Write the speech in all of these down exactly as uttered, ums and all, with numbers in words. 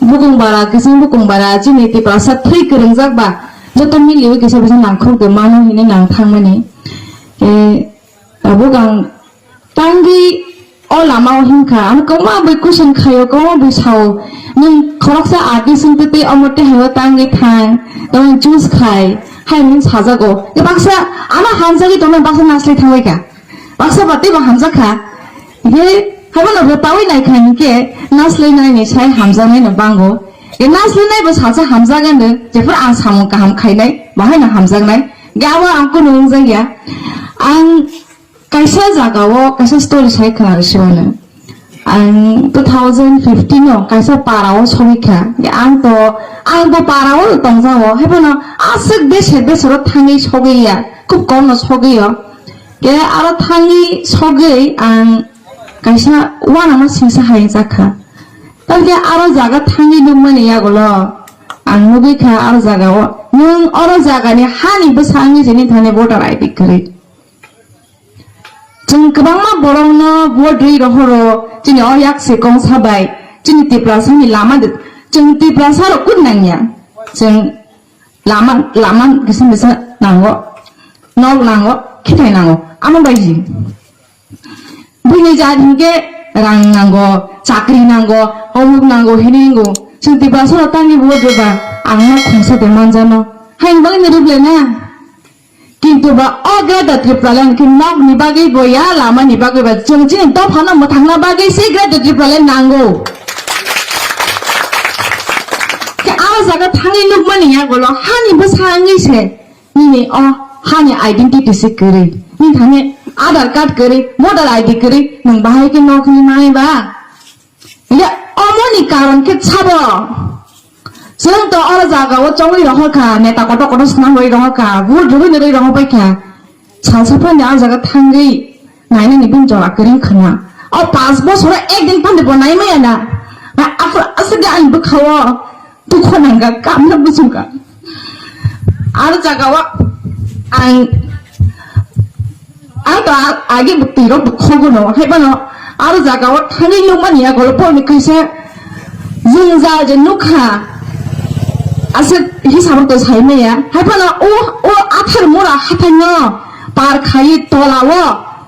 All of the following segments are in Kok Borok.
bukung bara, kising bukung bara, chini Tiprasa thwi kwrwngjak ba, joto miliwi kisa bisa nangkhuk de mano hinwi nang thangmani. E, tabuk ang tangwi o lama o hinkha, ano kwbangma bui question khaio, kwbangma bui sao, nwng khoroksa agi singtwi tei omo tei haio tangwi thang, tamo choose khai, hai nwng sajago. E baksa ano hamjagwi tongma baksa naslai thangwi kha. Baksa ba teibo hamjakha. He, habo no rwtawi naikha hinkhe naslai naini sai hamjaknai no bango. E naslai naibo salsa hamjagano, jephuru ang samung kaham khainai, bahai no hamjaknai. Ge abo ang kunu wngjakya. Ang kaisa jagao kaisa story sai khna rwsibano. Ang two thousand fifteen o kaisa para o sogwi kha. Ge ang to, ang bo para o tongjago. Haiphano aswk beser beser o thangwi sogwi ya. Khub kom no sogwi o. Khe aro thangwi sogwi ang kaisa uanama singsa hai jakha. Tamokhe aro jaga thangwi nukmani yagulo ang nugwi kha aro jagao nwng oro jagani hani bwsa wngwi se nini thani voter I D kwrwi. Chwng kwbangma borokno vote rwi rohoro chini o yak se kongsa bai chini Tiprasani lama de, chwng Tiprasa rok kut nangya. Chwng lama, lama kisa misa nango, nok nango, khithai nango, amo bai ji. Buini jat hinkhe rang nango, chakri nango, omuk nango, hinwi wngo. Chwng Tiprasa rok tangwi bo jeba, ang nok khungsa de manjano. Haini bagwi ni ruble na. Kintu ba o Greater Tipraland khe nokni bagwi bo ya, lamani bagwi ba, chwng chini dophano mwthangna bagwi se Greater Tipraland nango. Khe aro jaga thangwi nukmani yagulo hani bwsa wngwi se nini o hani identity se kwrwi. Nini thani Aadhaar card kwrwi, voter I D kwrwi, nwng bahai khe nokni manwi ba? Hingke omoni karon khe sabo. Chwng to oro jaga o chongwi rohor kha, neta kotor kotor swnam rwi rohor kha, vote rwui rwi rohor bai kha. Salsa phani a jaga thangwi nainani bini jora kwrwi khna. O panch bosoro ek din phani bo nai maya na. A, aphuru aswk de ani bwkha o. Dukho nangkha, kamna bujukha. Aro jaga o ang, ang to a-, age bwtwi rok bwkhogo no, hai phano aro jaga o thangwi nukmani yagulo porni kaisa jwngjal je nukha. Aswk hisab rok to sai maya. Hai phano o, o Atharmura hathai no par khai tola o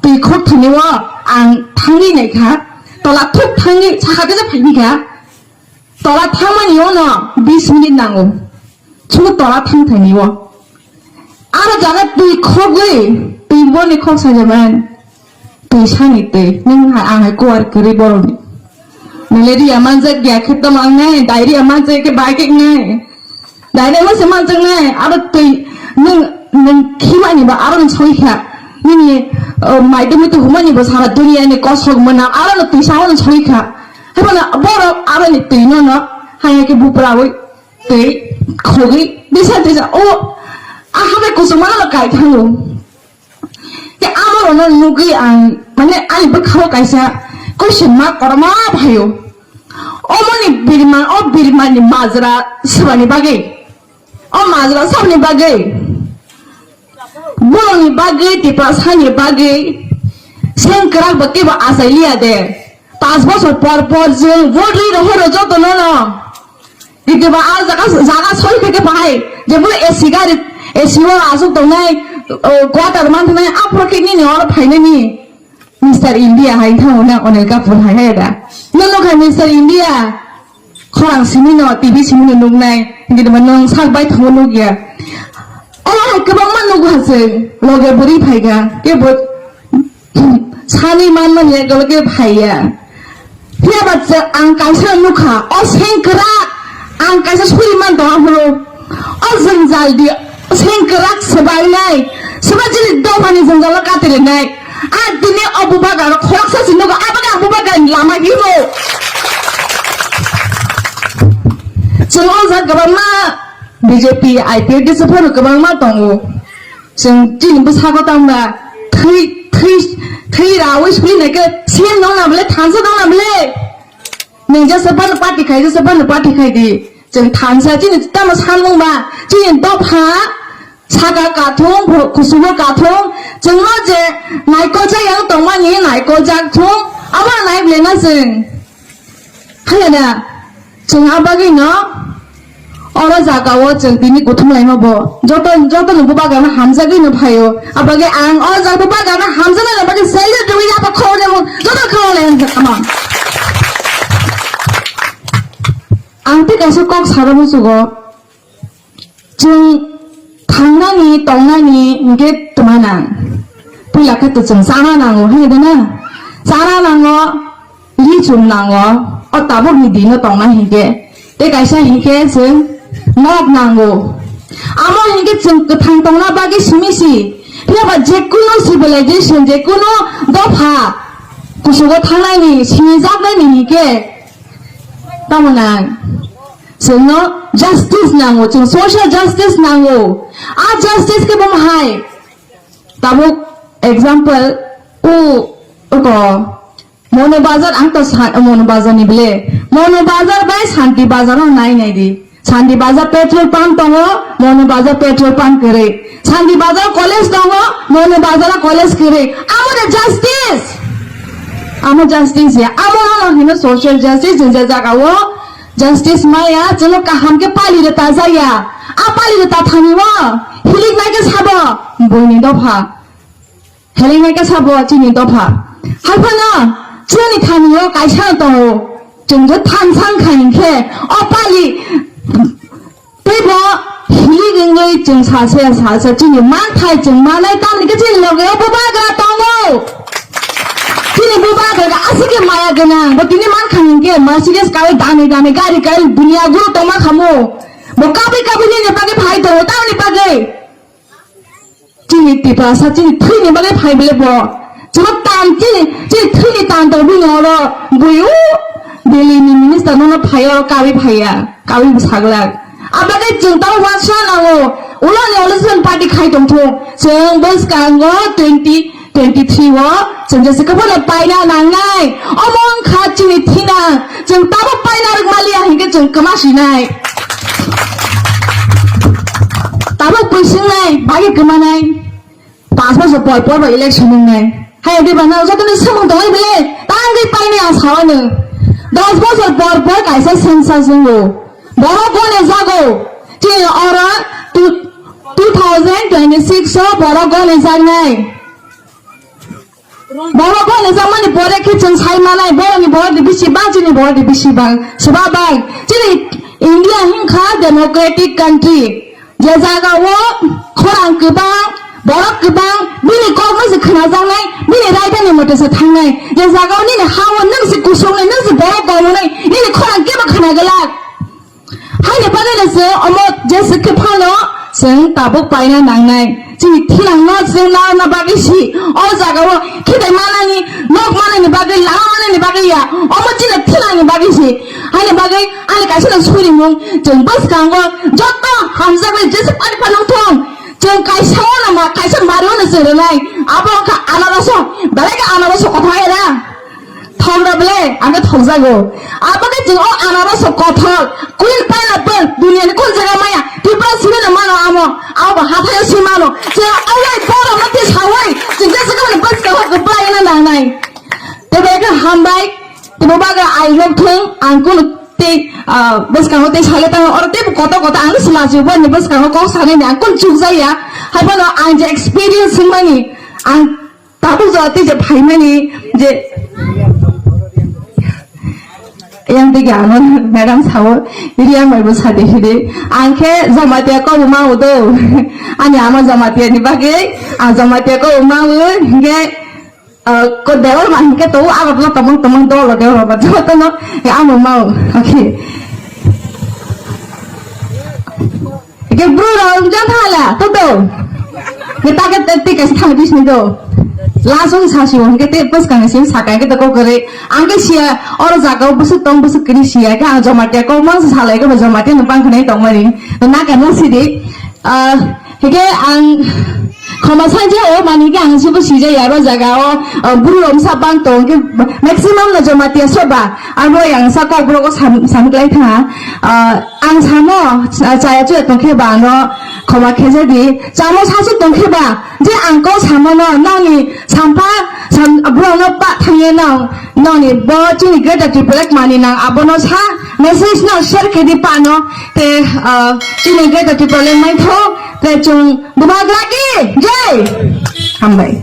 twi khok thani o ang thangwi naikha. Tola thuk thangwi sakha khe phai kha. Tola thangmani o no bis minute nango. Chwng tola thang thani o. Aro jaga twi khogwi, twi boni khok sajaman. Twi sani twi. Nung ha-, ang hai kuar kwrwi borokni. Malaria manjak ya khe tamo ang nai, diarrhea manjak khe bai khe nai. Diarrhea mase manjak nai, aro twi nung, nung khimani ba aro nung soi kha. Nini, uh, maidumi tu humani ba sara dunia ni kosok mana, aro no twi sa aro soi kha. Haiphano borok aro ni twi no no, haya khe bupra wi twi khogwi, bisa twi sa, o, a habai kusuma no kai thango. Te amo no nugwi ang, mane ani bwkhao kaisa question mark korma phaio. Omoni birman, o birman ni majra swbani bagwi. O majra swbani bagwi. Borokni bagwi, Tiprasani bagwi, sengkwrak bo kebo achai liya de. Panch bosor por por chwng vote rwi rohoro jotono no. Kebo a jaga, jaga soi khe bahai, jebo A C gari, A C o asuk tongnai, o, quarter man tongnai, aphuru khe nini oro phainani. Mister India hai thango na Anil Kapoor hai hai da. Nono khai Mister India. Khorang simi no, T V simi no nuknai. Hindi ba nong sak bai thango nukya. Ola hai kwbangma nugo ha chwng. Loge bwrwi phaiga. Kebo sani man man ya galo ke phaiya. Phiya ba chwng ang kaisa nukha. O sengkrak. Ang kaisa suri man tong aphuru. O jwngjal di sengkrak swbainai, swbai chini dophani jwngjalo katirinai. A tini o bubagra rok khoroksa se nugo, aboni ang bubagra ni lama himo. Chwng o jaga kwbangma B J P, I P F T se phano kwbangma tongo. Chwng chini bwsago tangba thwi, thwi, thwi rawi suli naikhe C M nong na bole, thansa nong na bole. Nung jesa phano party khai, jesa phano party khai di. Chwng thansa chini tamo sanmung ba, chini dopha, saka kathung, kusugo kathung, chwngno je naikol jak yang tongmani naikol jak thung, abo nai bele na chwng. Haya da. Chwng a bagwino oro jagao chwng tini kuthum laima bo. Joto, joto no bubagra no hamjagwi no phaio. A bagwi ang o jaga bubagra no hamjaknai no bagwi salute rwwi abo khoroknwi joto khoroknwi ang tamo. Ang tei kaisa kok saro musugo. Chwng thangnani, tongnani hinkhe twma nang. Puila khe to chwng chana nango, hai de na? Chana nango, ri chum nango, o tabukni dino tongnai hinkhe. Tei kaisa hinkhe chwng nok nango. Amo hinkhe chwng kwthang tongna bagwi simi si. Phiya ba jekunu civilization, jekunu dopha kusugo thangnaini, sinijaknaini hinkhe tamo nang. Chwngno justice nango, chwng social justice nango. A justice khe bomo hai. Tabuk example, o, oko, Mono Bazar, ang to sa-, Mono Bazar ni bile. Mono Bazar bai Santi Bazar no nai nai di. Santi Bazar petrol pump tongo, Mono Bazar petrol pump kwrwi. Santi Bazar college tongo, Mono Bazar college kwrwi. Amo de justice. Amo justice ya. Amo no hino social justice, je jaga o justice maya, chwngno kaham khe pali rwta jaya. A pali rwta thani o hilik nai khe sabo buini dopha. Hilik nai khe sabo chini dopha. Hai phano chini thani o kaisa tongo. Chwng je thansa wngkha hinkhe o pali teibo hilik wngwi chwng sase sase chini manthai chwng manai tamni khe chini loge o bubagra tongo. Chini bubagra aswk khe maya gwnang, bo tini mankha hinkhe Mercedes kawi dami dami gari kawi dunia guru tongma khamu. Bo kabui kabui nini bagwi phai tongo, tamni bagwi? Chini Tiprasa chini thwini bagwi phai bele bo. Chwng tan chini, chini thwini tan to bini oro bui o Delhi ni minister nono phai oro kawi phaiya, kawi bwsaglak. Abagwi chwng tamo uansukna nango, ulo ni opposition party khai tongthung. Chwng bwskango twenty twenty-three o chwng jesa kwphano paina nangnai. Omo wngkha chini thina, chwng tamo paina rwk maliya hinkhe chwng kwma sinai. Tabuk pui swngnai, bagwi kwmanai. Panch bosor por por ba election wngnai. Hai de bana joto ni samung tongwi bele, tangwi paini ang sawano. Dos bosor por por kaisa census wngo. Borok gone jago. Chini oro two, two thousand twenty-six o borok gone jaknai. Borok gone jakmani pore khe chwng sai manai, borokni borok de bisi bang, chini borok de bisi bang. Swba bang. Chini India hinkha democratic country. Je jaga o khorang kwbang, borok kwbang, bini kok no se khwnajaknai, bini raida ni mote se thangnai. Je jaga o nini ha o nwng se kusung nai, nwng se borok komo nai, nini khorang kebo khwna glak. Haini bagwi no se omo je se khe phano chwng tabuk paina nangnai. Chini thinang no chwng narwkna bagwi si, o jaga o khitai manani, nok manani bagwi, lama manani bagwi ya. Omo chini thinang ni bagwi si. Haini bagwi ani kaisa no surimung, chwng bwskango joto hamjakmani jesa pari phano thung. Chwng kaisa o no ma, kaisa mari o no chwng rwnai. Abo wngkha anaroso, belai khe anaroso kothok era. Thok da bele, ang khe thokjago. Abo khe chwng o anaroso kothok, queen pineapple, duniya ni kun jaga maya, Tripura simi no mano amo, abo bo hathai o si mano. Chwng o yai borok no twi sawi, chwng jesa khe mani bwskango kwplai no nangnai. Tei belai khe hambai. Tei bo bagwi I love thung, ang kunu tei, ah, bwskango tei sale tangwi oro tei bo kotor kotor ang se lachiyo, bo ni bwskango kok sanai ni ang kunu chukjaya. Hai phano ang je experience wngmani, ang tabuk jora tei je phaimani je yang tei ano madam sao, iri ang bai bo sadi hidi. Ang khe Jamatia kok bo ma udo. Ani ama Jamatia ni bagwi, ang Jamatia kok bo ma u, hingke Ah, ko dewal ma hingke to, abo to tomong tomong dolo dewal ma to to no, ya amo mau. Okay. Ke bro ro jang thala to to. Ke ta ke te ke thang bis ni do. Langsung sa si hingke te pas kang si sa kang ke to ko kore. Ang ke sia oro jaga busuk tong busuk kiri sia ke ang Jamatia ko mang sa lai ke Jamatia no pang khnai tong mari. Na ka no si di. Ah, hingke ang khoma sanjao, mani hingke ang sibo sijaya aro jaga o, ah, buru rok sa bang tong hingke maximum no Jamatia soba, abo yang sa kok borok o sam-, samklai tha. Ah, ang samo, ah, chaya chuya tongkhe ba ano khoma khejadi, chamo sasu tongkhe ba, je ang kok samo no, nangni sampha, sam-, borok no pa thangye nang, nangni bo chini greater Tripura mani nang, abono sa, Message no share khe di pano, te, ah, chini Greater Tipraland maitho, te chung Bubagra ki jai. Hambai.